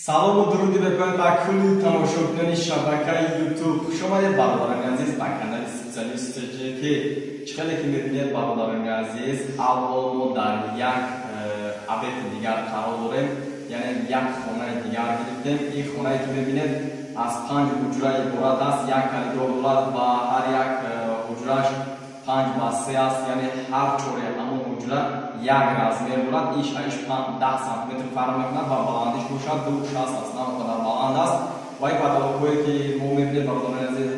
Салому дуруди бепоён ба кулли тамошобинони шабакаи YouTube. Хуш омадед, бародарони азиз, ба канали Специалист ТҶ. Чӣ хеле ки мебинед, бародарони азиз, аввал мо дар як объекти дигар қарор дорем, яъне як хонаи дигар гирифтем. Ин хонае ки мебинед аз 5 ҳуҷра иборат аст, як коридор дорад ва ҳар як ҳуҷраш 5 ба 3 аст, яъне ҳар чори ҳамон ҳуҷра як размер дорад. Иш аиш 10 сантиметр фарқ мекунад ва баландиш бошад 2,60 аст, на он қадар баланд аст. Ва ин потолокҳое ки мо мебинем, бародарони азиз,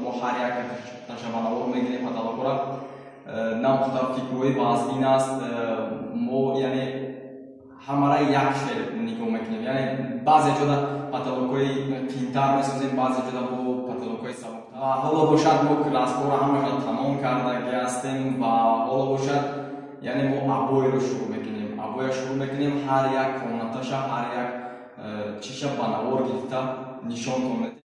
мо ҳар як ташабанавор мегирем потолокҳоро, на он қадар фикрҳои вазнин аст. Мо яъне ҳамара як хел нигоҳ мекунем, яъне баъзе ҷода потолокҳои қиинтар месозем, баъзе ҷода бо потолокҳои сабуктар. Ва ҳоло бошад мо краскаро ҳамаша тамом кардаги ҳастем ва ҳоло бошад яъне мо обоиро шурӯъ мекунем, обоя шурӯъ мекунем, ҳар як комнаташа, ҳар як чиша ба навор гирифта нишонтон медиҳем.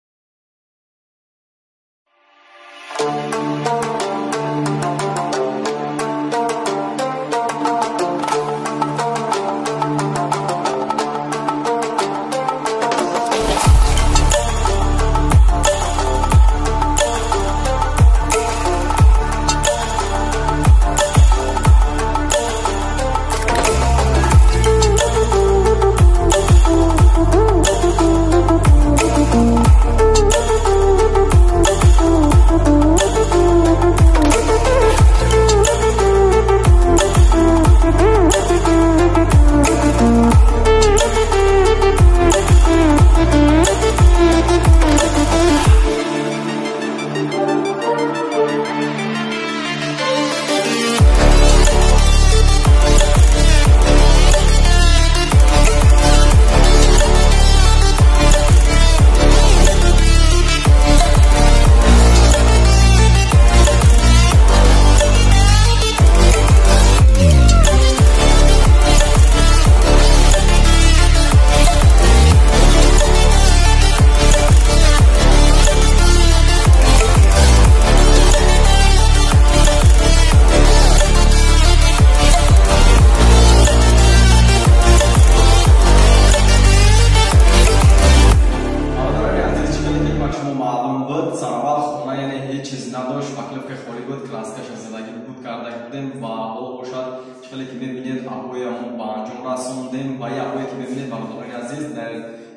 Надошт, шпаклёвка холӣ буд, краскаша задагӣ буд, карда будем. Ва ҳоло бошад, чӣ хеле ки мебинед, обоя мо ба анҷом расондем. Ва ин обое ки мебинед, бародарони азиз, дар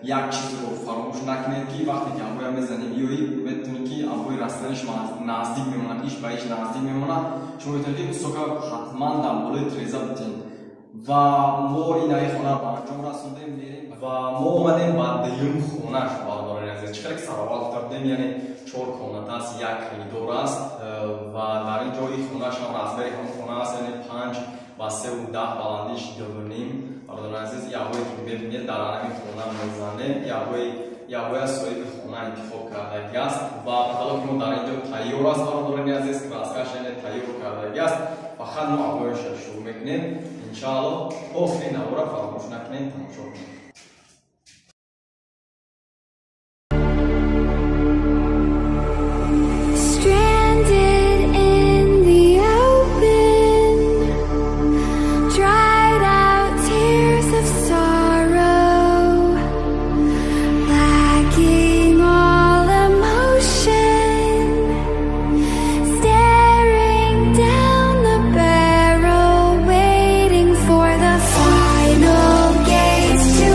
як чизро фаромӯш накунед, ки вақте ки обоя мезанем, ёи метавонед ки обои растаниш наздик мемонад, иш ба иш наздик мемонад. Шумо метавонед ки кусока ҳатман дар болои треза битен. Ва мо ин аи хона ба анҷом расондем, мерем ва мо омадем ба дуюм хонаш. Бародарони азиз, чӣ хеле ки сараввал гуфта будем, яъне чор комната аст, як коридор аст ва дар ин ҷо ин хонашам размери ҳамон хона аст, яъне 5 ба 3,10, баландиш 2,5. Бародарони азиз, обое ки мебинед, дар ҳамин хона мезанем. Обоя соҳиби хона интихоб кардагӣ аст ва потолоки мо дар ин ҷо тайёр аст. Бародарони азиз, краскаш яъне тайёр кардагӣ аст, фақат мо обояша шурӯъ мекунем. Иншаалло, охири навора фаромӯш накунем, тамошо кунем. Stranded in the open, dried out tears of sorrow, lacking all emotion, staring down the barrel, waiting for the final gates to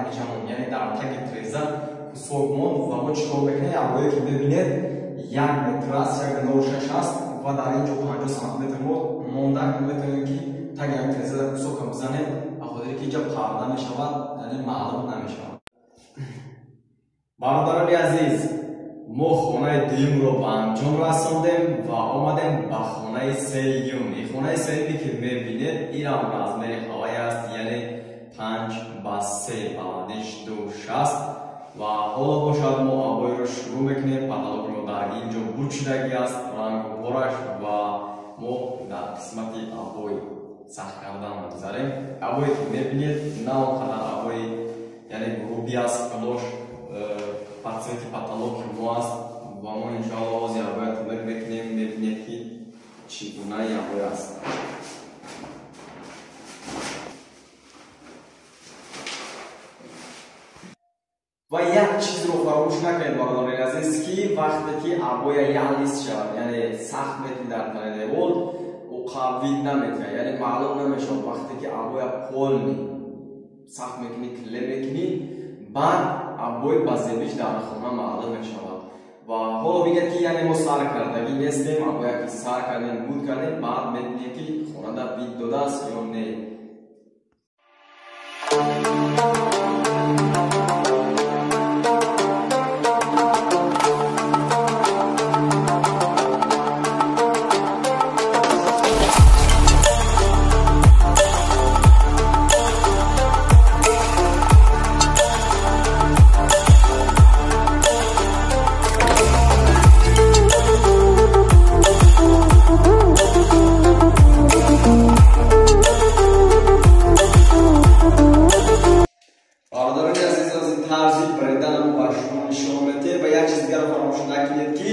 инҷа монд, яъне дар таги треза кусок монд. Ва мо чӣ кор мекунем? Обое ки мебинед, 1 метр аст, 1,06 аст ва дар ин ҷо 50 сантиметр мо монда. Метавонем, ки таги ҳамин трезада кусока бизанем, ба хотире ки инҷа парда мешавад, яъне маълум намешавад. Бародарони азиз, мо хонаи дуюмро ба анҷом расондем ва омадем ба хонаи сеюм. Хонаи сеюме ки мебинед, инам размери ҳавай аст, яъне 5 ба 3, баландиш 2,60. Ва ҳоло бошад, мо обойро шурӯъ мекунем. Потолокро дар ин ҷо бучидагӣ аст, рангу пораш, ва мо дар қисмати обой сахт кардан мегузарем. Обое ки мебинед, на он қадар обои, яъне грубый аст, гулош по цвети потолоки мо аст. Ва мо иншоалло ҳозир обоя томир мекунем. Мебинед, ки чӣ гунаи обой аст. Ва як чизро фаромӯш накунед, бародарони азиз, ки вақте ки обоя як лист шавад, яъне сахт мекунӣ дар танаи девол, ӯ қавӣ наметиҳад, яъне маълум намешавад. Вақте ки обоя полный сахт мекунӣ, клей мекунӣ, баъд обой ба зебиш дар хона маълум мешавад. Ва ҳоло бигӯяд, ки яъне мо сар кардагӣ нестем. Обоя ки сар кардем, буд кардем, баъд мебинем, ки хонада вид додааст ё не. Бародарони азиз, аз ин тарзи бреданамо ба шумо нишон медиҳем. Ва як чиз дигарро фаромӯш накунед, ки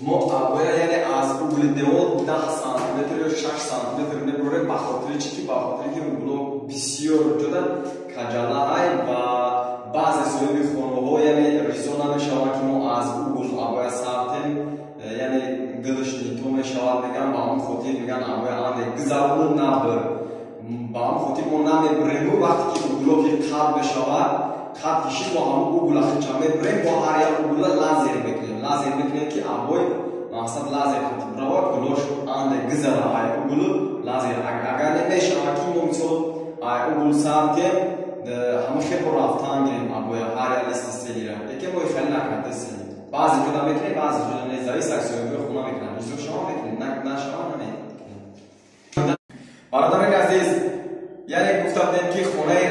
мо обоя, яъне аз угли девол 10 сантиметр ё 6 сантиметр мебурем. Ба хотири чӣ? Ки ба хотире ки угло бисёр ҷода каҷалаай ва баъзе соҳиби хонаҳо, яъне ризо намешаванд, ки мо аз угл обоя сартем, яъне гилш не то мешавад, меган. Ба ҳамон хотир меган, обоя анде гизару набир. Ба ҳамон хотир мо намебурему вақте ки угло ки қат мешавад, қат кишид, мо ҳамон угла хича мебурем, бо ҳар як угла лазер мекунем. Лазер мекунем, ки обой мақсад лазер равад, гулош анде гизара ай угулу лазер. Агар намешавад, ки мо мисол ай угул сартем, ҳама хело рафтан гирем обоя ҳар як листи селира. Лекин мо хеле накардесем. Баъзе ҷода мекунем, баъзе ҷода не, зависит аз соҳиби хона мекунам. Ризо шава мекунем, нашава намекунем. Бародарони азиз, яъне гуфта будем, ки хонаи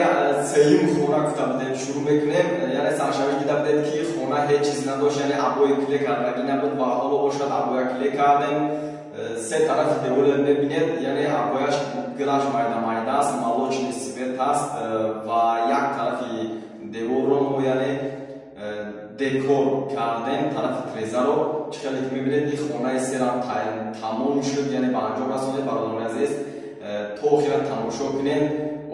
сеюм хона гуфта будем, шурӯъ мекунем. Яъне саршавӣ дида будем, ки хона ҳеҷ чиз надошт, яъне обои клей кардагӣ набуд. Ва ҳоло бошад, обоя клей кардем. Се тарафи деволе мебинед, яъне обояш гилаш майда майда аст, молочный цвет аст. Ва як тарафи деворро мо, яъне декор кардем, тарафи трезаро. Чӣ хеле ки мебинед, ин хонаи серам тамом шуд, яъне ба анҷом расонед. Бародарони азиз, то охира тамошо кунед,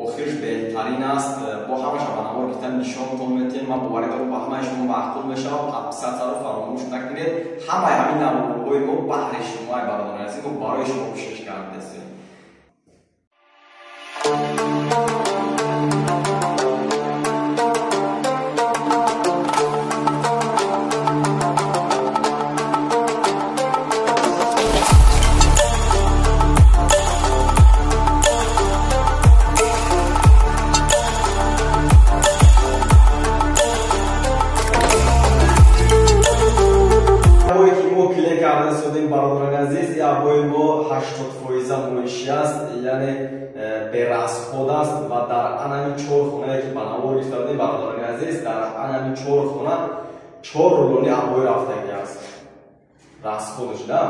охирш беҳтарин аст. Бо ҳамаша ба навор гирифта нишонтон метиҳем. Ман боварӣ дорам, ба ҳамаи шумо маъқул мешавад. Подписатьсяро фаромӯш накунед. Ҳамаи ҳамин наворҳои мо баҳри шумои, бародарони азиз, мо барои шумо кӯшиш кардесем. Карда бародарони азиз, обои мо 80 фоиза моишӣ аст, яъне берасход аст. Ва дар анами чор хонае ки ба навор гирифта будем, бародарони азиз, дар анами чор хона чор рулони обои рафтагӣ аст расходш да.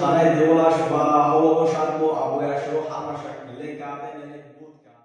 танаи деволаш ва ҳоло бошад, мо обояшро ҳамаша клей кардем, яъне буд кардем.